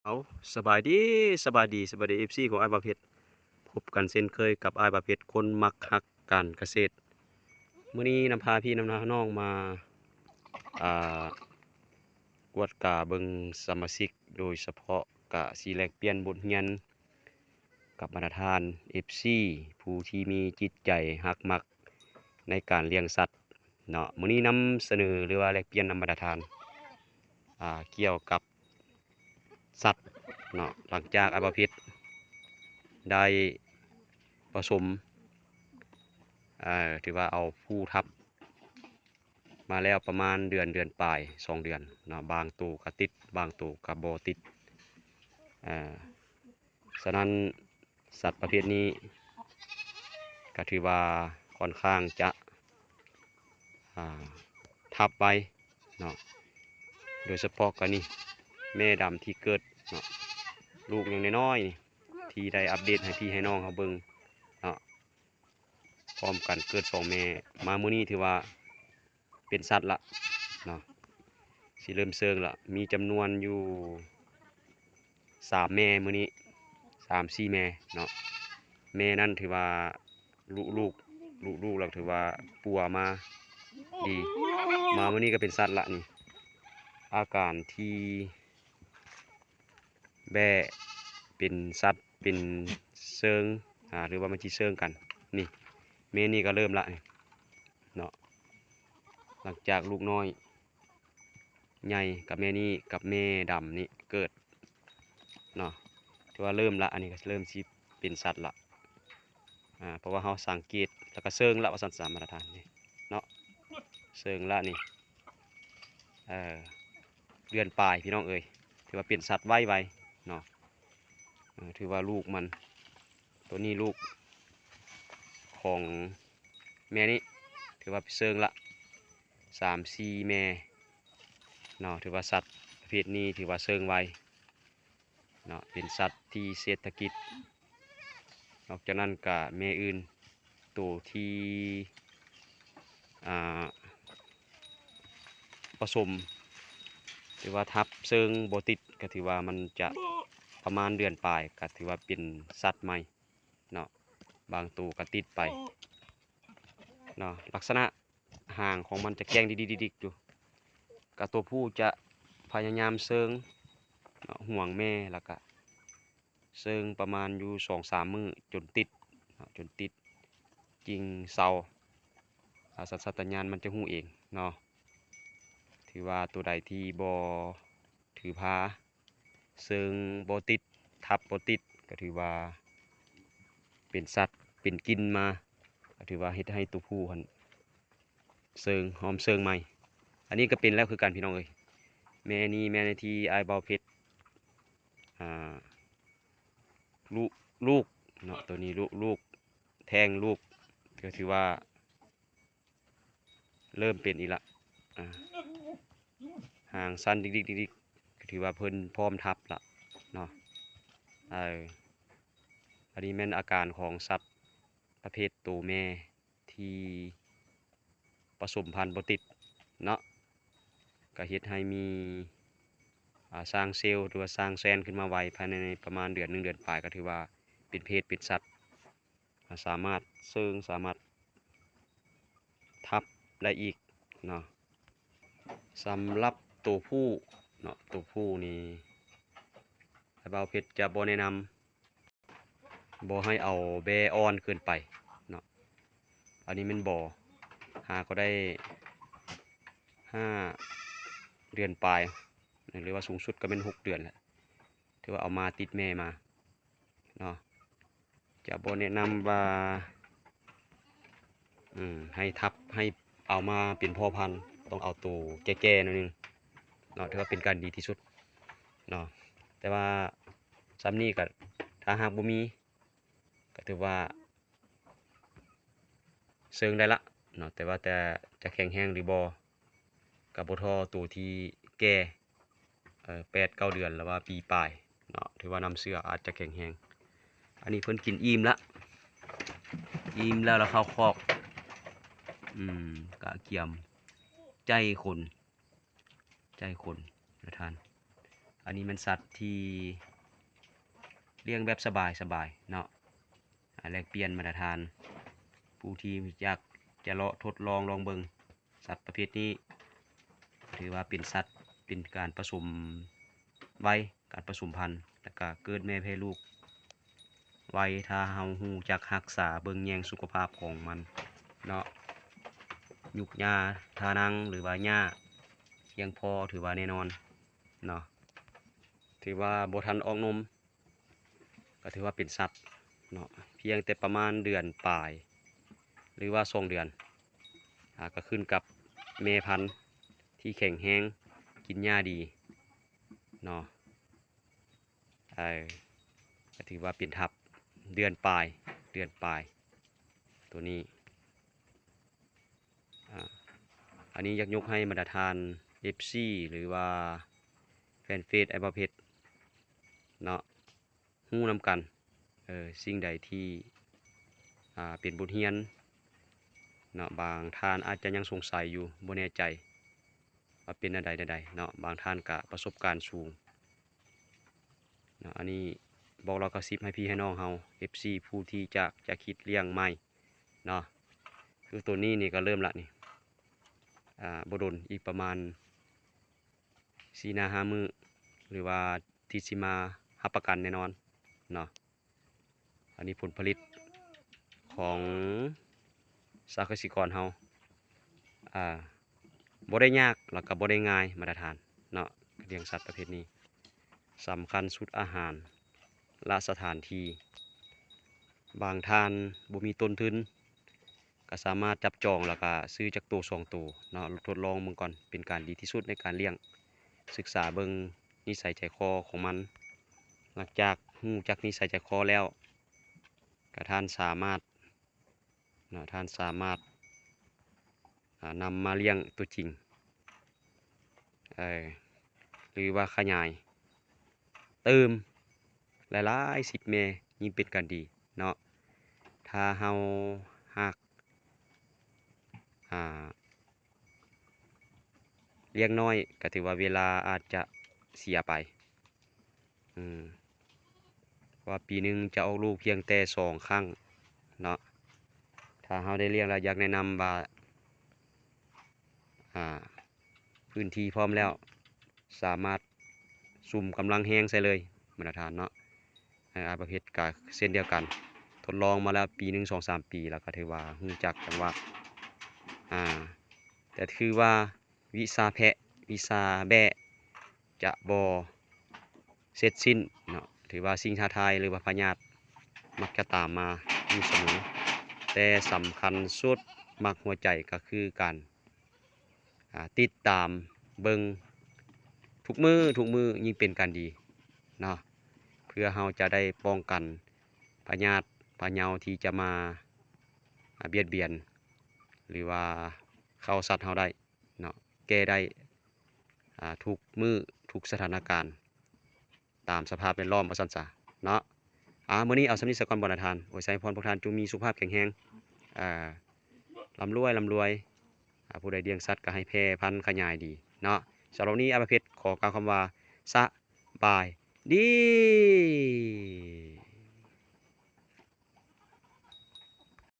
ເອົາ ສະບາຍດີ ສະບາຍດີ ສະບາຍດີ ເອັຟຊີ ຂອງອ້າຍບ່າວເພັດ ພົບກັນເຊັ່ນເຄີຍກັບອ້າຍບ່າວເພັດ ຄົນມັກຮັກການກະເສດ. ມື້ນີ້ນຳພາພີ່ນຳນ້ອງມາ ອ່າ ກວດກາເບິ່ງສະມາຊິກ ໂດຍສະເພາະກະຊິແລກປ່ຽນບົດຮຽນກັບບັນດາທ່ານ ເອັຟຊີ ຜູ້ທີ່ມີຈິດໃຈຮັກມັກໃນການລ້ຽງສັດເນາະ. ມື້ນີ້ນຳສະເໜີ ຫຼືວ່າແລກປ່ຽນນຳບັນດາທ່ານ ອ່າ ກ່ຽວກັບ ສັດເນາະ. ຫຼັງຈາກອ້າຍບ່າວເພັດໄດ້ປະສົມ ເອີ ຖືວ່າເອົາຜູ້ທັບມາແລ້ວປະມານເດືອນ ເດືອນປາຍ ສອງເດືອນເນາະ, ບາງໂຕກະຕິດ ບາງໂຕກະບໍ່ຕິດ. ເອີ ສະນັ້ນ ສັດປະເພດນີ້ກະຖືວ່າຂ້ອນຂ້າງຈະ ອ່າ ທັບໄວເນາະ, ໂດຍສະເພາະກະນີ້ ແມ່ດຳທີ່ເກີດເນາະ ລູກຍັງນ້ອຍໆ ທີ່ໄດ້ອັບເດດໃຫ້ພີ່ໃຫ້ນ້ອງເຮົາເບິ່ງເນາະ ພ້ອມກັນເກີດສອງແມ່ ມາມື້ນີ້ຖືວ່າ ເປັນສັດລະເນາະ ຊິເລີ່ມເຊີງລະ ມີຈຳນວນຢູ່ສາມແມ່ມື້ນີ້ ສາມສີ່ແມ່ເນາະ. ແມ່ນັ້ນຖືວ່າລຸລູກ ລຸລູກແລ້ວຖືວ່າປົວມາດີ ມາມື້ນີ້ກະເປັນສັດລະນີ້. ອາການທີ່ ແບ້ເປັນສັດເປັນເຊີງ ອາ ຫຼືວ່າມັນຊິເຊີງກັນ. ນີ້ ແມ່ນີ້ກະເລີ່ມລະເນາະ ຫຼັງຈາກລູກນ້ອຍໃຫຍ່ກັບແມ່ນີ້ ກັບແມ່ດຳນີ້ເກີດເນາະ ຖືວ່າເລີ່ມລະ ອັນນີ້ກະເລີ່ມຊິເປັນສັດລະ ອາ ເພາະວ່າເຮົາສັງເກດ ແລ້ວກະເຊີງລະວ່າຊັ້ນສາ ມາດຕະຖານນີ້ເນາະ ເຊີງລະນີ້ ເອີ ເດືອນປາຍພີ່ນ້ອງເອີຍ ຖືວ່າເປັນສັດໄວໆເນາະ. ເອີ ຖືວ່າລູກມັນ ໂຕນີ້ລູກຂອງແມ່ນີ້ ຖືວ່າເຊີງລະ ສາມສີ່ແມ່ເນາະ ຖືວ່າສັດປະເພດນີ້ຖືວ່າເຊີງໄວ ເນາະ ເປັນສັດທີ່ເສດຖະກິດ. ນອກຈາກນັ້ນກະແມ່ອື່ນ ໂຕທີ່ ອ່າ ປະສົມ ຫຼືວ່າທັບເຊີງບໍ່ຕິດ ກະຖືວ່າມັນຈະປະມານເດືອນປາຍ ກະຖືວ່າເປັນສັດໃໝ່ເນາະ, ບາງໂຕກະຕິດໄປເນາະ. ລັກສະນະ ຫາງຂອງມັນຈະແກ່ງດິກໆໆຢູ່ ກະໂຕຜູ້ຈະພະຍາຍາມເຊີງເນາະ ຫ່ວງແມ່ ແລ້ວກະເຊີງປະມານຢູ່ສອງສາມມື້ຈົນຕິດເນາະ ຈົນຕິດຈິງເຊົາ ອາ ສັນຊາດຕະຍານມັນຈະຮູ້ເອງເນາະ. ຖືວ່າໂຕໃດທີ່ບໍ່ຖືພາ ເຊີງບໍ່ຕິດ ທັບບໍ່ຕິດ ກະຖືວ່າເປັນສັດເປັນກິ່ນມາ ກະຖືວ່າເຮັດໃຫ້ໂຕຜູ້ຫັ້ນເຊີງ ຮອມເຊີງໃໝ່. ອັນນີ້ກະເປັນແລ້ວຄືກັນພີ່ນ້ອງເອີຍ. ແມ່ນີ້ແມ່ນທີ່ອ້າຍບ່າວເພັດ ອ່າ ລູກ ລູກເນາະ ໂຕນີ້ລູກ ລູກແທ້ງລູກ ກະຖືວ່າ ເລີ່ມເປັນອີກລະ ອາ ຫາງສັ້ນດິກໆໆ ກະຖືວ່າເພິ່ນພ້ອມທັບລະເນາະ. ເອີ ອັນນີ້ແມ່ນອາການຂອງສັດປະເພດໂຕແມ່ທີ່ປະສົມພັນບໍ່ຕິດເນາະ ກະເຮັດໃຫ້ມີ ອາ ສ້າງເຊວ ຫຼືວ່າສ້າງແຊນຂຶ້ນມາໄວ ພາຍໃນປະມານເດືອນໜຶ່ງເດືອນປາຍ ກະຖືວ່າເປັນເພດເປັນສັດ ສາມາດເຊີງ ສາມາດທັບໄດ້ອີກເນາະ. ສຳລັບໂຕຜູ້ເນາະ ໂຕຜູ້ນີ້ ອ້າຍບ່າວເພັດຈະບໍ່ແນະນຳ ບໍ່ໃຫ້ເອົາແບ້ອ່ອນເກີນໄປເນາະ. ອັນນີ້ແມ່ນບໍ່ ຫາກໍໄດ້ຫ້າເດືອນປາຍ ຫຼືວ່າສູງສຸດກະແມ່ນຫົກເດືອນແຫຼະ ຖືວ່າເອົາມາຕິດແມ່ມາເນາະ. ຈະບໍ່ແນະນຳວ່າ ອືມ ໃຫ້ທັບ ໃຫ້ເອົາມາເປັນພໍ່ພັນ ຕ້ອງເອົາໂຕແກ່ໆໜ້ອຍໜຶ່ງເນາະ ຖືວ່າເປັນການດີທີ່ສຸດເນາະ. ແຕ່ວ່າຊ່ຳນີ້ກະ ຖ້າຫາກບໍ່ມີ ກະຖືວ່າເຊີງໄດ້ລະເນາະ ແຕ່ວ່າ ແຕ່ຈະແຂງແຮງຫຼືບໍ່ ກະບໍ່ທໍ່ໂຕທີ່ແກ່ ເອີ ແປດເກົ້າເດືອນ ຫຼືວ່າປີປາຍເນາະ ຖືວ່ານ້ຳເຊື້ອອາດຈະແຂງແຮງ. ອັນນີ້ເພິ່ນກິນອີ່ມລະ ອີ່ມແລ້ວລະເຂົ້າຄອກ ອືມ ກະກຽມໃຈຄົນ ໃຈຄົນລະທ່ານ ອັນນີ້ແມ່ນສັດທີ່ລ້ຽງແບບສະບາຍໆເນາະ. ອາ ແລກປ່ຽນບັນດາທ່ານ ຜູ້ທີ່ຢາກຈະເລາະທົດລອງລອງເບິ່ງ ສັດປະເພດນີ້ ຖືວ່າເປັນສັດ ເປັນການປະສົມໄວ ການປະສົມພັນ ແລ້ວກະເກີດແມ່ແຜ່ລູກໄວ ຖ້າເຮົາຮູ້ຈັກຮັກສາເບິ່ງແຍງສຸຂະພາບຂອງມັນເນາະ. ຫຍຸກຫຍ້າທ່ານັ່ງ ຫຼືວ່າຫຍ້າພຽງພໍ ຖືວ່າແນ່ນອນເນາະ. ຖືວ່າບໍ່ທັນອອກນົມ ກໍຖືວ່າເປັນສັດເນາະ ພຽງແຕ່ປະມານເດືອນປາຍ ຫຼືວ່າສອງເດືອນ ອາ ກໍຂຶ້ນກັບແມ່ພັນທີ່ແຂງແຮງ ກິນຫຍ້າດີເນາະ. ເອີ ກໍຖືວ່າເປັນທັບ ເດືອນປາຍ ເດືອນປາຍ ໂຕນີ້. ອາ ອັນນີ້ຢາກຍົກໃຫ້ບັນດາທ່ານເອັຟຊີ ຫຼືວ່າແຟນເຟສອ້າຍບ່າວເພັດເນາະ ຮູ້ນຳກັນ ເອີ ສິ່ງໃດທີ່ ອາ ເປັນບົດຮຽນເນາະ. ບາງທ່ານອາດຈະຍັງສົງໄສຢູ່ ບໍ່ແນ່ໃຈວ່າເປັນແນວໃດແນວໃດເນາະ, ບາງທ່ານກະປະສົບການສູງເນາະ. ອັນນີ້ບອກເລົ່າກະຊິບໃຫ້ພີ່ໃຫ້ນ້ອງເຮົາ ເອັຟຊີ ຜູ້ທີ່ຈະ ຈະຄິດລ້ຽງໃໝ່ເນາະ. ຄືໂຕນີ້ນີ້ກໍເລີ່ມລະນີ້ ອາ ບໍ່ດົນ ອີກປະມານສີ່ໜ້າຫ້າມື້ ຫຼືວ່າທີ່ຊິມາຮັບປະກັນແນ່ນອນເນາະ. ອັນນີ້ຜົນຜະລິດຂອງຊາວກະສິກອນເຮົາ ອາ ບໍ່ໄດ້ຍາກ ແລ້ວກໍບໍ່ໄດ້ງ່າຍ ບັນດາທ່ານເນາະ. ການລ້ຽງສັດປະເພດນີ້ ສຳຄັນສຸດອາຫານ ແລະ ສະຖານທີ່. ບາງທ່ານບໍ່ມີຕົ້ນທຶນ ກໍສາມາດຈັບຈອງ ແລ້ວກໍຊື້ຈັກໂຕສອງໂຕເນາະ ທົດລອງເບິ່ງກ່ອນ ເປັນການດີທີ່ສຸດໃນການລ້ຽງ. ສຶກສາເບິ່ງນິໄສໃຈຄໍຂອງມັນ. ຫຼັງຈາກຮູ້ຈັກນິໄສໃຈຄໍແລ້ວ ກໍທ່ານສາມາດ ເນາະ ທ່ານສາມາດ ອາ ນຳມາລ້ຽງຕົວຈິງ ເອີ ຫຼືວ່າຂະຫຍາຍຕື່ມຫຼາຍໆສິບແມ່ ຍິ່ງເປັນການດີເນາະ. ຖ້າເຮົາຫາກ ອາ ລ້ຽງນ້ອຍ ກໍຖືວ່າເວລາອາດຈະເສຍໄປ. ອືມ ວ່າປີໜຶ່ງຈະອອກລູກພຽງແຕ່ສອງຄັ້ງເນາະ. ຖ້າເຮົາໄດ້ລ້ຽງແລ້ວ ຢາກແນະນຳວ່າ ອາ ພື້ນທີ່ພ້ອມແລ້ວ ສາມາດສຸມກຳລັງແຮງໃສ່ເລີຍ ບັນດາທ່ານເນາະ. ອາ ປະເພດກະເຊັ່ນດຽວກັນ ທົດລອງມາແລ້ວປີໜຶ່ງ ສອງສາມປີ ແລ້ວກໍຖືວ່າຮູ້ຈັກຈັງຫວະ ອາ ແຕ່ຄືວ່າ ວິຊາແພະ ວິຊາແບ້ ຈະບໍ່ເສັດສິ້ນເນາະ. ຖືວ່າສິ່ງທ້າທາຍ ຫຼືວ່າພະຍາດ ມັກຈະຕາມມາຢູ່ສະເໝີ, ແຕ່ສຳຄັນສຸດ ມັກຫົວໃຈກໍຄືການ ອາ ຕິດຕາມເບິ່ງທຸກມື້ ທຸກມື້ ຍິ່ງເປັນການດີເນາະ, ເພື່ອເຮົາຈະໄດ້ປ້ອງກັນພະຍາດພະເຍົາທີ່ຈະມາ ອາ ບຽດບຽນ ຫຼືວ່າເຂົ້າສັດເຮົາໄດ້ ເນາະ ແກ້ໄດ້ ອາ ທຸກມື້ ທຸກສະຖານະການ ຕາມສະພາບແວດລ້ອມວ່າຊັ້ນຊະເນາະ. ອາ ມື້ນີ້ເອົາສ່ຳນີ້ສາກ່ອນ ບັນດາທ່ານ. ອວຍໄຊໃຫ້ພອນພວກທ່ານຈົ່ງມີສຸຂະພາບແຂງແຮງ ອາ ລ່ຳລວຍ ລ່ຳລວຍ ອາ ຜູ້ໃດລ້ຽງສັດກໍໃຫ້ແຜ່ພັນຂະຫຍາຍດີເນາະ. ສຳລັບນີ້ ອາ ປະເພດ ຂໍກ່າວຄຳວ່າ ສະບາຍດີ.